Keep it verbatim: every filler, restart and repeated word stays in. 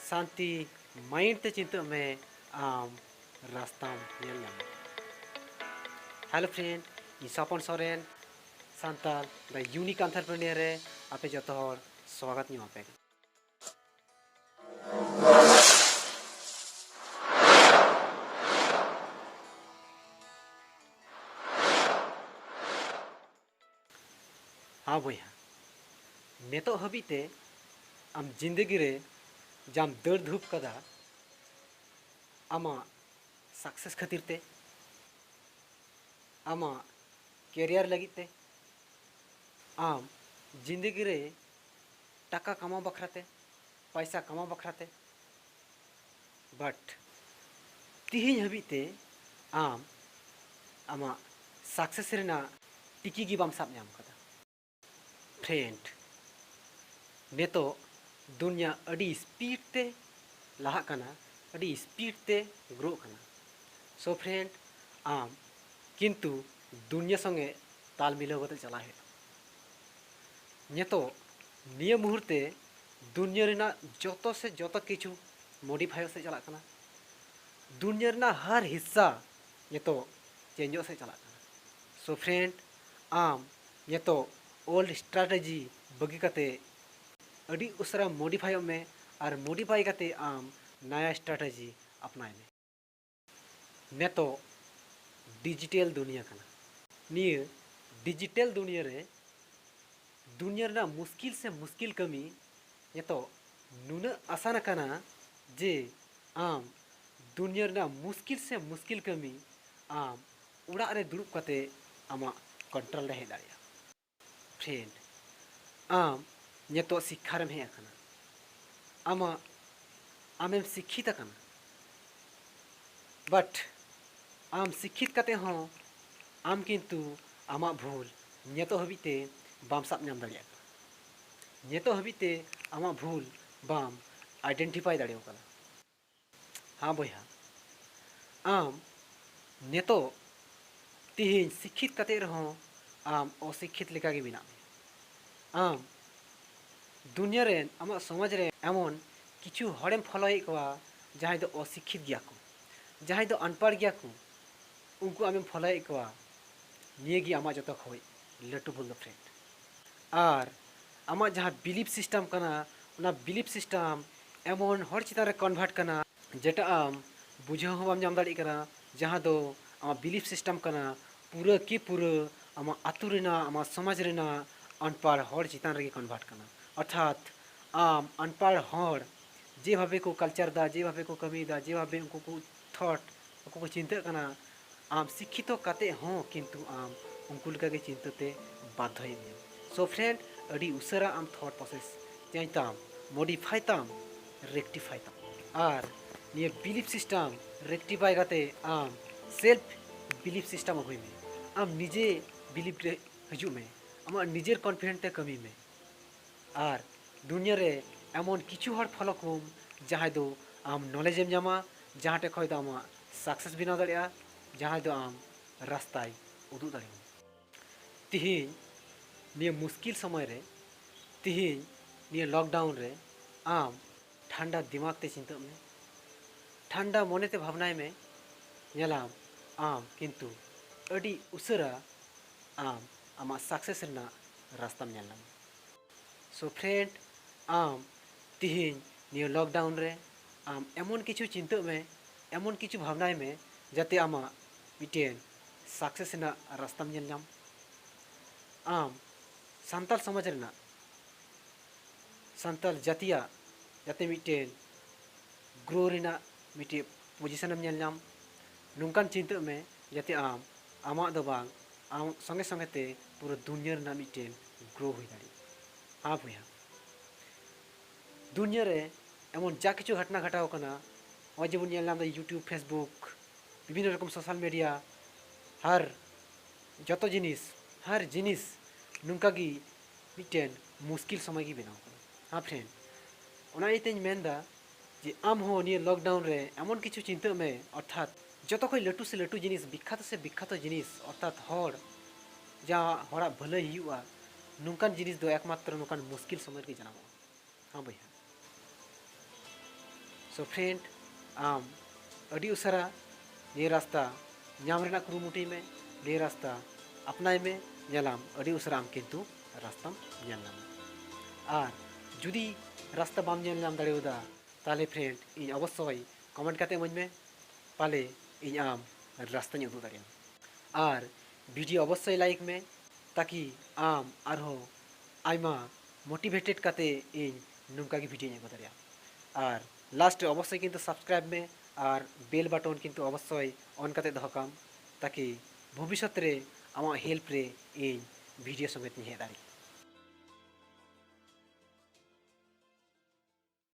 ᱥᱟᱱᱛᱤ ᱢᱟᱭᱤᱱᱰ ᱛᱮ ᱪᱤᱱᱛᱟᱹᱜ ᱢᱮ, ᱟᱢ ᱨᱟᱥᱛᱟᱢ ᱧᱮᱞ ᱧᱟᱢᱟ᱾ ᱦᱮᱞᱳ ᱯᱷᱨᱮᱱᱰ, ᱤᱧ ᱥᱟᱯᱚᱱ ᱥᱚᱨᱮᱱ, ᱥᱟᱱᱛᱟᱲ ᱫᱟ ᱤᱭᱩᱱᱤᱠ ᱮᱱᱴᱟᱨᱯᱨᱮᱱᱤᱭᱟᱨ ᱨᱮ ᱟᱯᱮ ᱡᱚᱛᱚ ᱦᱚᱲ ᱥᱣᱟᱜᱚᱛ ᱧᱚᱜ ᱟᱯᱮ ᱠᱟᱱᱟ᱾ ᱦᱮᱸ ᱵᱚᱭᱦᱟ, ᱱᱤᱛᱚᱜ ᱦᱟᱹᱵᱤᱡ ᱛᱮ ᱟᱢ ᱡᱤᱱᱫᱮᱜᱤ ᱨᱮ ᱡᱟᱢ ᱫᱟᱹᱲ ᱫᱷᱩᱯ ᱠᱟᱫᱟ ᱟᱢᱟᱜ ᱥᱟᱠᱥᱮᱥ ᱠᱷᱟᱹᱛᱤᱨ ᱛᱮ, ᱟᱢᱟᱜ ᱠᱮᱨᱤᱭᱟᱨ ᱞᱟᱹᱜᱤᱫ ᱛᱮ, ᱟᱢ ᱡᱤᱱᱫᱮᱜᱤ ᱨᱮ ᱴᱟᱠᱟ ᱠᱟᱢᱟᱣ ᱵᱟᱠᱷᱨᱟ ᱛᱮ, ᱯᱟᱭᱥᱟ ᱠᱟᱢᱟᱣ ᱵᱟᱠᱷᱨᱟ ᱛᱮ, ᱵᱟᱴ ᱛᱤᱦᱤᱧ ᱦᱟᱹᱵᱤᱡ ᱛᱮ ᱟᱢ ᱟᱢᱟᱜ ᱥᱟᱠᱥᱮᱥ ᱨᱮᱱᱟᱜ ᱴᱤᱠᱤ ᱜᱮ ᱵᱟᱢ ᱥᱟᱵ ᱧᱟᱢ ᱠᱟᱫᱟ᱾ ᱯᱷᱨᱮᱱᱰ, ᱱᱤᱛᱚᱜ ᱫᱩᱱᱭᱟ ᱟᱹᱰᱤ ᱥᱯᱤᱰ ᱛᱮ ᱞᱟᱦᱟᱜ ᱠᱟᱱᱟ, ᱟᱹᱰᱤ ᱥᱯᱤᱰ ᱛᱮ ᱜᱨᱳᱜ ᱠᱟᱱᱟ᱾ ᱥᱳ ᱯᱷᱨᱮᱱᱰ, ᱟᱢ ᱠᱤᱱᱛᱩ ᱫᱩᱱᱭᱟ ᱥᱚᱸᱜᱮ ᱛᱟᱞ ᱢᱤᱞᱟᱹᱣ ᱠᱟᱛᱮ ᱪᱟᱞᱟᱜ ᱦᱩᱭᱩᱜᱼᱟ᱾ ᱱᱤᱛᱚᱜ ᱱᱤᱭᱟᱹ ᱢᱩᱦᱩᱨᱛᱮ ᱫᱩᱱᱭᱟᱹ ᱨᱮᱱᱟᱜ ᱡᱚᱛᱚ ᱥᱮ ᱡᱚᱛᱚ ᱠᱤᱪᱷᱩ ᱢᱚᱰᱤᱯᱷᱟᱭᱚᱜ ᱥᱮᱫ ᱪᱟᱞᱟᱜ ᱠᱟᱱᱟ᱾ ᱫᱩᱱᱭᱟᱹ ᱨᱮᱱᱟᱜ ᱦᱟᱨ ᱦᱤᱥᱥᱟ ᱱᱤᱛᱚᱜ ᱪᱮᱧᱡᱚᱜ ᱥᱮᱫ ᱪᱟᱞᱟᱜ ᱠᱟᱱᱟ᱾ ᱥᱳ ᱯᱷᱨᱮᱱᱰ, ᱟᱢ ᱱᱤᱛᱚᱜ ᱳᱞᱰ ᱥᱴᱨᱟᱴᱮᱡᱤ ᱵᱟᱹᱜᱤ ᱠᱟᱛᱮ ᱟᱹᱰᱤ ᱩᱥᱟᱹᱨᱟ ᱢᱚᱰᱤᱯᱷᱟᱭᱚᱜ ᱢᱮ ᱟᱨ ᱢᱚᱰᱤᱯᱷᱟᱭ ᱠᱟᱛᱮ ᱟᱢ ᱱᱟᱭᱟ ᱥᱴᱨᱟᱴᱮᱡᱤ ᱟᱯᱱᱟᱭ ᱢᱮ᱾ ᱱᱤᱛᱚᱜ ᱰᱤᱡᱤᱴᱮᱞ ᱫᱩᱱᱤᱭᱟᱹ ᱠᱟᱱᱟ᱾ ᱱᱤᱭᱟᱹ ᱰᱤᱡᱤᱴᱮᱞ ᱫᱩᱱᱤᱭᱟᱹ ᱨᱮ ᱫᱩᱱᱤᱭᱟᱹ ᱨᱮᱱᱟᱜ ᱢᱩᱥᱠᱤᱞ ᱥᱮ ᱢᱩᱥᱠᱤᱞ ᱠᱟᱹᱢᱤ ᱱᱤᱛᱚᱜ ᱱᱩᱱᱟᱹᱜ ᱟᱥᱟᱱ ᱟᱠᱟᱱᱟ ᱡᱮ ᱟᱢ ᱫᱩᱱᱤᱭᱟᱹ ᱨᱮᱱᱟᱜ ᱢᱩᱥᱠᱤᱞ ᱥᱮ ᱢᱩᱥᱠᱤᱞ ᱠᱟᱹᱢᱤ ᱟᱢ ᱚᱲᱟᱜ ᱨᱮ ᱫᱩᱲᱩᱵ ᱠᱟᱛᱮ ᱟᱢᱟᱜ ᱠᱚᱱᱴᱨᱳᱞ ᱨᱮ ᱦᱮᱡ ᱫᱟᱲᱮᱭᱟᱜᱼᱟ᱾ ᱯᱷᱨᱮᱱᱰ, ᱟᱢ ᱱᱤᱛᱚᱜ ᱥᱤᱠᱠᱷᱟ ᱨᱮᱢ ᱦᱮᱡ ᱟᱠᱟᱱᱟ, ᱟᱢᱟᱜ ᱟᱢᱮᱢ ᱥᱤᱠᱠᱷᱤᱛ ᱟᱠᱟᱱᱟ, ᱵᱟᱴ ᱟᱢ ᱥᱤᱠᱠᱷᱤᱛ ᱠᱟᱛᱮ ᱦᱚᱸ ᱟᱢ ᱠᱤᱱᱛᱩ ᱟᱢᱟᱜ ᱵᱷᱩᱞ ᱱᱤᱛᱚᱜ ᱦᱟᱹᱵᱤᱡ ᱛᱮ ᱵᱟᱢ ᱥᱟᱵ ᱧᱟᱢ ᱫᱟᱲᱮᱭᱟᱜ ᱠᱟᱱᱟ᱾ ᱱᱤᱛᱚᱜ ᱦᱟᱹᱵᱤᱡ ᱛᱮ ᱟᱢᱟᱜ ᱵᱷᱩᱞ ᱵᱟᱢ ᱟᱭᱰᱮᱱᱴᱤᱯᱷᱟᱭ ᱫᱟᱲᱮ ᱟᱠᱟᱫᱟ᱾ ᱦᱮᱸ ᱵᱚᱭᱦᱟ, ᱟᱢ ᱱᱤᱛᱚᱜ ᱛᱤᱦᱤᱧ ᱥᱤᱠᱠᱷᱤᱛ ᱠᱟᱛᱮ ᱨᱮᱦᱚᱸ ᱟᱢ ᱚᱥᱤᱠᱠᱷᱤᱛ ᱞᱮᱠᱟᱜᱮ ᱢᱮᱱᱟᱜ ᱢᱮᱭᱟ᱾ ᱟᱢ ᱫᱩᱱᱤᱭᱟᱹ ᱨᱮᱱ, ᱟᱢᱟᱜ ᱥᱚᱢᱟᱡᱽ ᱨᱮ ᱮᱢᱚᱱ ᱠᱤᱪᱷᱩ ᱦᱚᱲᱮᱢ ᱯᱷᱚᱞᱳᱭᱮᱫ ᱠᱚᱣᱟ ᱡᱟᱦᱟᱸᱭ ᱫᱚ ᱚᱥᱤᱠᱠᱷᱤᱛ ᱜᱮᱭᱟ ᱠᱚ, ᱡᱟᱦᱟᱸᱭ ᱫᱚ ᱟᱱᱯᱟᱲ ᱜᱮᱭᱟ ᱠᱚ, ᱩᱱᱠᱩ ᱟᱢᱮᱢ ᱯᱷᱚᱞᱳᱭᱮᱫ ᱠᱚᱣᱟ, ᱱᱤᱭᱟᱹ ᱜᱮ ᱟᱢᱟᱜ ᱡᱚᱛᱚ ᱠᱷᱚᱡ ᱞᱟᱹᱴᱩ ᱵᱷᱩᱞ ᱫᱚ friend᱾ ᱟᱨ ᱟᱢᱟᱜ ᱡᱟᱦᱟᱸ ᱵᱤᱞᱤᱯ ᱥᱤᱥᱴᱮᱢ ᱠᱟᱱᱟ, ᱚᱱᱟ ᱵᱤᱞᱤᱯ ᱥᱤᱥᱴᱮᱢ ᱮᱢᱚᱱ ᱦᱚᱲ ᱪᱮᱛᱟᱱ ᱨᱮ ᱠᱚᱱᱵᱷᱟᱨᱴ ᱠᱟᱱᱟ, ᱡᱮᱴᱟ ᱟᱢ ᱵᱩᱡᱷᱟᱹᱣ ᱦᱚᱸ ᱵᱟᱢ ᱧᱟᱢ ᱫᱟᱲᱮᱭᱟᱜ ᱠᱟᱱᱟ, ᱡᱟᱦᱟᱸ ᱫᱚ ᱟᱢᱟᱜ ᱵᱤᱞᱤᱯ ᱥᱤᱥᱴᱮᱢ ᱠᱟᱱᱟ, ᱯᱩᱨᱟᱹ ᱠᱤ ᱯᱩᱨᱟᱹ ᱟᱢᱟᱜ ᱟᱹᱛᱩ ᱨᱮᱱᱟᱜ, ᱟᱢᱟᱜ ᱥᱚᱢᱟᱡᱽ ᱨᱮᱱᱟᱜ ᱟᱱᱯᱟᱲ ᱦᱚᱲ ᱪᱮᱛᱟᱱ ᱨᱮᱜᱮ ᱠᱚᱱᱵᱷᱟᱨᱴ ᱠᱟᱱᱟ᱾ ᱚᱨᱛᱷᱟᱛ ᱟᱢ ᱟᱱᱯᱟᱲ ᱦᱚᱲ ᱡᱮᱵᱷᱟᱵᱮ ᱠᱚ ᱠᱟᱞᱪᱟᱨ ᱫᱟ, ᱡᱮᱵᱷᱟᱵᱮ ᱠᱚ ᱠᱟᱹᱢᱤᱭᱮᱫᱟ, ᱡᱮᱵᱷᱟᱵᱮ ᱩᱱᱠᱩ ᱠᱚ ᱛᱷᱚᱴ, ᱩᱱᱠᱩ ᱠᱚ ᱪᱤᱱᱛᱟᱹᱜ ᱠᱟᱱᱟ, ᱟᱢ ᱥᱤᱠᱠᱷᱤᱛᱚ ᱠᱟᱛᱮ ᱦᱚᱸ ᱠᱤᱱᱛᱩ ᱟᱢ ᱩᱱᱠᱩ ᱞᱮᱠᱟᱜᱮ ᱪᱤᱱᱛᱟᱹ ᱛᱮ ᱵᱟᱫᱷᱚᱭᱮᱫ ᱢᱮᱭᱟ᱾ So friend, ᱟᱹᱰᱤ ᱩᱥᱟᱹᱨᱟ ᱟᱢ ᱛᱷᱚᱴ ᱯᱨᱚᱥᱮᱥ ᱪᱮᱧᱡᱽ ᱛᱟᱢ, ᱢᱚᱰᱤᱯᱷᱟᱭ ᱛᱟᱢ, ᱨᱮᱠᱴᱤᱯᱷᱟᱭ ᱛᱟᱢ᱾ ᱟᱨ ᱱᱤᱭᱟᱹ ᱵᱤᱞᱤᱯ ᱥᱤᱥᱴᱮᱢ ᱨᱮᱠᱴᱤᱯᱷᱟᱭ ᱠᱟᱛᱮ ᱟᱢ ᱥᱮᱞᱯ ᱵᱤᱞᱤᱯ ᱥᱤᱥᱴᱮᱢ ᱟᱹᱜᱩᱭ ᱢᱮ᱾ ᱟᱢ ᱱᱤᱡᱮ ᱵᱤᱞᱤᱯ ᱨᱮ ᱦᱤᱡᱩᱜ ᱢᱮ, ᱟᱢᱟᱜ ᱱᱤᱡᱮᱨ ᱠᱚᱱᱯᱷᱤᱰᱮᱱᱴ ᱛᱮ ᱠᱟᱹᱢᱤ ᱢᱮ᱾ ᱟᱨ ᱫᱩᱱᱤᱭᱟᱹ ᱨᱮ ᱮᱢᱚᱱ ᱠᱤᱪᱷᱩ ᱦᱚᱲ ᱯᱷᱚᱞᱳ ᱠᱚᱢ, ᱡᱟᱦᱟᱸᱭ ᱫᱚ ᱟᱢ ᱱᱚᱞᱮᱡᱽ ᱮᱢ ᱧᱟᱢᱟ, ᱡᱟᱦᱟᱸ ᱴᱷᱮᱡ ᱠᱷᱚᱡ ᱫᱚ ᱟᱢᱟᱜ ᱥᱟᱠᱥᱮᱥ ᱵᱮᱱᱟᱣ ᱫᱟᱲᱮᱭᱟᱜᱼᱟ, ᱡᱟᱦᱟᱸᱭ ᱫᱚ ᱟᱢ ᱨᱟᱥᱛᱟᱭ ᱩᱫᱩᱜ ᱫᱟᱲᱮᱭᱟᱢᱟ᱾ ᱛᱤᱦᱤᱧ ᱱᱤᱭᱟᱹ ᱢᱩᱥᱠᱤᱞ ᱥᱚᱢᱚᱭ ᱨᱮ, ᱛᱤᱦᱤᱧ ᱱᱤᱭᱟᱹ ᱞᱚᱠᱰᱟᱣᱩᱱ ᱨᱮ ᱟᱢ ᱴᱷᱟᱱᱰᱟ ᱫᱤᱢᱟᱜᱽ ᱛᱮ ᱪᱤᱱᱛᱟᱹᱜ ᱢᱮ, ᱴᱷᱟᱱᱰᱟ ᱢᱚᱱᱮ ᱛᱮ ᱵᱷᱟᱵᱽᱱᱟᱭ ᱢᱮ, ᱧᱮᱞᱟᱢ ᱟᱢ ᱠᱤᱱᱛᱩ ᱟᱹᱰᱤ ᱩᱥᱟᱹᱨᱟ ᱟᱢ ᱟᱢᱟᱜ ᱥᱟᱠᱥᱮᱥ ᱨᱮᱱᱟᱜ ᱨᱟᱥᱛᱟᱢ ᱧᱮᱞ ᱧᱟᱢᱟ᱾ So friend, ᱟᱢ ᱛᱤᱦᱤᱧ ᱱᱤᱭᱟᱹ ᱞᱚᱠᱰᱟᱣᱩᱱ ᱨᱮ ᱟᱢ ᱮᱢᱚᱱ ᱠᱤᱪᱷᱩ ᱪᱤᱱᱛᱟᱹᱜ ᱢᱮ, ᱮᱢᱚᱱ ᱠᱤᱪᱷᱩ ᱵᱷᱟᱵᱽᱱᱟᱭ ᱢᱮ, ᱡᱟᱛᱮ ᱟᱢᱟᱜ ᱢᱤᱫᱴᱮᱱ ᱥᱟᱠᱥᱮᱥ ᱨᱮᱱᱟᱜ ᱨᱟᱥᱛᱟᱢ ᱧᱮᱞ ᱧᱟᱢ᱾ ᱟᱢ ᱥᱟᱱᱛᱟᱲ ᱥᱚᱢᱟᱡᱽ ᱨᱮᱱᱟᱜ, ᱥᱟᱱᱛᱟᱲ ᱡᱟᱹᱛᱤᱭᱟᱜ ᱡᱟᱛᱮ ᱢᱤᱫᱴᱮᱱ ᱜᱨᱳ ᱨᱮᱱᱟᱜ ᱢᱤᱫᱴᱮᱱ ᱯᱚᱡᱤᱥᱚᱱᱮᱢ ᱧᱮᱞ ᱧᱟᱢ, ᱱᱚᱝᱠᱟᱱ ᱪᱤᱱᱛᱟᱹᱜ ᱢᱮ ᱡᱟᱛᱮ ᱟᱢ ᱟᱢᱟᱜ ᱫᱚ ᱵᱟᱝ, ᱟᱢ ᱥᱚᱸᱜᱮ ᱥᱚᱸᱜᱮ ᱛᱮ ᱯᱩᱨᱟᱹ ᱫᱩᱱᱭᱟᱹ ᱨᱮᱱᱟᱜ ᱢᱤᱫᱴᱮᱱ ᱜᱨᱳ ᱦᱩᱭ ᱫᱟᱲᱮᱭᱟᱜ᱾ ᱦᱮᱸ ᱵᱚᱭᱦᱟ, ᱫᱩᱱᱭᱟᱹ ᱨᱮ ᱮᱢᱚᱱ ᱡᱟ ᱠᱤᱪᱷᱩ ᱜᱷᱚᱴᱱᱟ ᱜᱷᱟᱴᱟᱣ ᱠᱟᱱᱟ, ᱱᱚᱜᱼᱚᱭ ᱡᱮᱵᱚᱱ ᱧᱮᱞ ᱧᱟᱢ ᱮᱫᱟ YouTube, Facebook, ᱵᱤᱵᱷᱤᱱᱱᱚ ᱨᱚᱠᱚᱢ ᱥᱳᱥᱟᱞ ᱢᱤᱰᱤᱭᱟ, ᱦᱟᱨ ᱡᱚᱛᱚ ᱡᱤᱱᱤᱥ, ᱦᱟᱨ ᱡᱤᱱᱤᱥ ᱱᱚᱝᱠᱟ ᱜᱮ ᱢᱤᱫᱴᱮᱱ ᱢᱩᱥᱠᱤᱞ ᱥᱚᱢᱚᱭ ᱜᱮ ᱵᱮᱱᱟᱣ ᱠᱟᱱᱟ᱾ ᱦᱮᱸ friend, ᱚᱱᱟ ᱤᱭᱟᱹᱛᱮᱧ ᱢᱮᱱᱫᱟ ᱡᱮ ᱟᱢ ᱦᱚᱸ ᱱᱤᱭᱟᱹ ᱞᱚᱠᱰᱟᱣᱩᱱ ᱨᱮ ᱮᱢᱚᱱ ᱠᱤᱪᱷᱩ ᱪᱤᱱᱛᱟᱹᱜ ᱢᱮ, ᱚᱨᱛᱷᱟᱛ ᱡᱚᱛᱚ ᱠᱷᱚᱱ ᱞᱟᱹᱴᱩ ᱥᱮ ᱞᱟᱹᱴᱩ ᱡᱤᱱᱤᱥ, ᱵᱤᱠᱠᱷᱟᱛᱚ ᱥᱮ ᱵᱤᱠᱠᱷᱟᱛᱚ ᱡᱤᱱᱤᱥ, ᱚᱨᱛᱷᱟᱛ ᱦᱚᱲ, ᱡᱟᱦᱟᱸ ᱦᱚᱲᱟᱜ ᱵᱷᱟᱹᱞᱟᱹᱭ ᱦᱩᱭᱩᱜᱼᱟ, ᱱᱚᱝᱠᱟᱱ ᱡᱤᱱᱤᱥ ᱫᱚ ᱮᱠᱢᱟᱛᱨᱚ ᱱᱚᱝᱠᱟᱱ ᱢᱩᱥᱠᱤᱞ ᱥᱚᱢᱚᱭ ᱨᱮᱜᱮ ᱡᱟᱱᱟᱢᱚᱜᱼᱟ᱾ ᱦᱮᱸ ᱵᱚᱭᱦᱟ, So friend, ᱟᱢ ᱟᱹᱰᱤ ᱩᱥᱟᱹᱨᱟ ᱱᱤᱭᱟᱹ ᱨᱟᱥᱛᱟ ᱧᱟᱢ ᱨᱮᱱᱟᱜ ᱠᱩᱨᱩᱢᱩᱴᱩᱭ ᱢᱮ, ᱱᱤᱭᱟᱹ ᱨᱟᱥᱛᱟ ᱟᱯᱱᱟᱭ ᱢᱮ, ᱧᱮᱞᱟᱢ ᱟᱹᱰᱤ ᱩᱥᱟᱹᱨᱟ ᱟᱢ ᱠᱤᱱᱛᱩ ᱨᱟᱥᱛᱟᱢ ᱧᱮᱞ ᱧᱟᱢᱟ᱾ ᱟᱨ ᱡᱩᱫᱤ ᱨᱟᱥᱛᱟ ᱵᱟᱢ ᱧᱮᱞ ᱧᱟᱢ ᱫᱟᱲᱮᱭᱟᱫᱟ, ᱛᱟᱦᱚᱞᱮ friend, ᱤᱧ ᱚᱵᱚᱥᱥᱳᱭ comment ᱠᱟᱛᱮ ᱤᱢᱟᱹᱧ ᱢᱮ, ᱯᱟᱞᱮ ᱤᱧ ᱟᱢ ᱨᱟᱥᱛᱟᱧ ᱩᱫᱩᱜ ᱫᱟᱲᱮᱭᱟᱢᱟ᱾ ᱟᱨ video ᱚᱵᱚᱥᱥᱳᱭ like ᱢᱮ, ᱛᱟᱠᱤ ᱟᱢ ᱟᱨᱦᱚᱸ ᱟᱭᱢᱟ motivated ᱠᱟᱛᱮ ᱤᱧ ᱱᱚᱝᱠᱟ ᱜᱮ videoᱧ ᱟᱹᱜᱩ ᱫᱟᱲᱮᱭᱟᱜᱼᱟ᱾ ᱟᱨ last ᱨᱮ ᱚᱵᱚᱥᱥᱳᱭ ᱠᱤᱱᱛᱩ subscribe ᱢᱮ ᱟᱨ bell button ᱠᱤᱱᱛᱩ ᱚᱵᱚᱥᱥᱳᱭ on ᱠᱟᱛᱮ ᱫᱚᱦᱚ ᱠᱟᱢ, ᱛᱟᱠᱤ ᱵᱷᱚᱵᱤᱥᱥᱚᱛ ᱨᱮ ᱟᱢᱟᱜ help ᱨᱮ ᱤᱧ video ᱥᱚᱢᱮᱛ ᱤᱧ ᱦᱮᱡ ᱫᱟᱲᱮᱭᱟᱜᱼᱟ᱾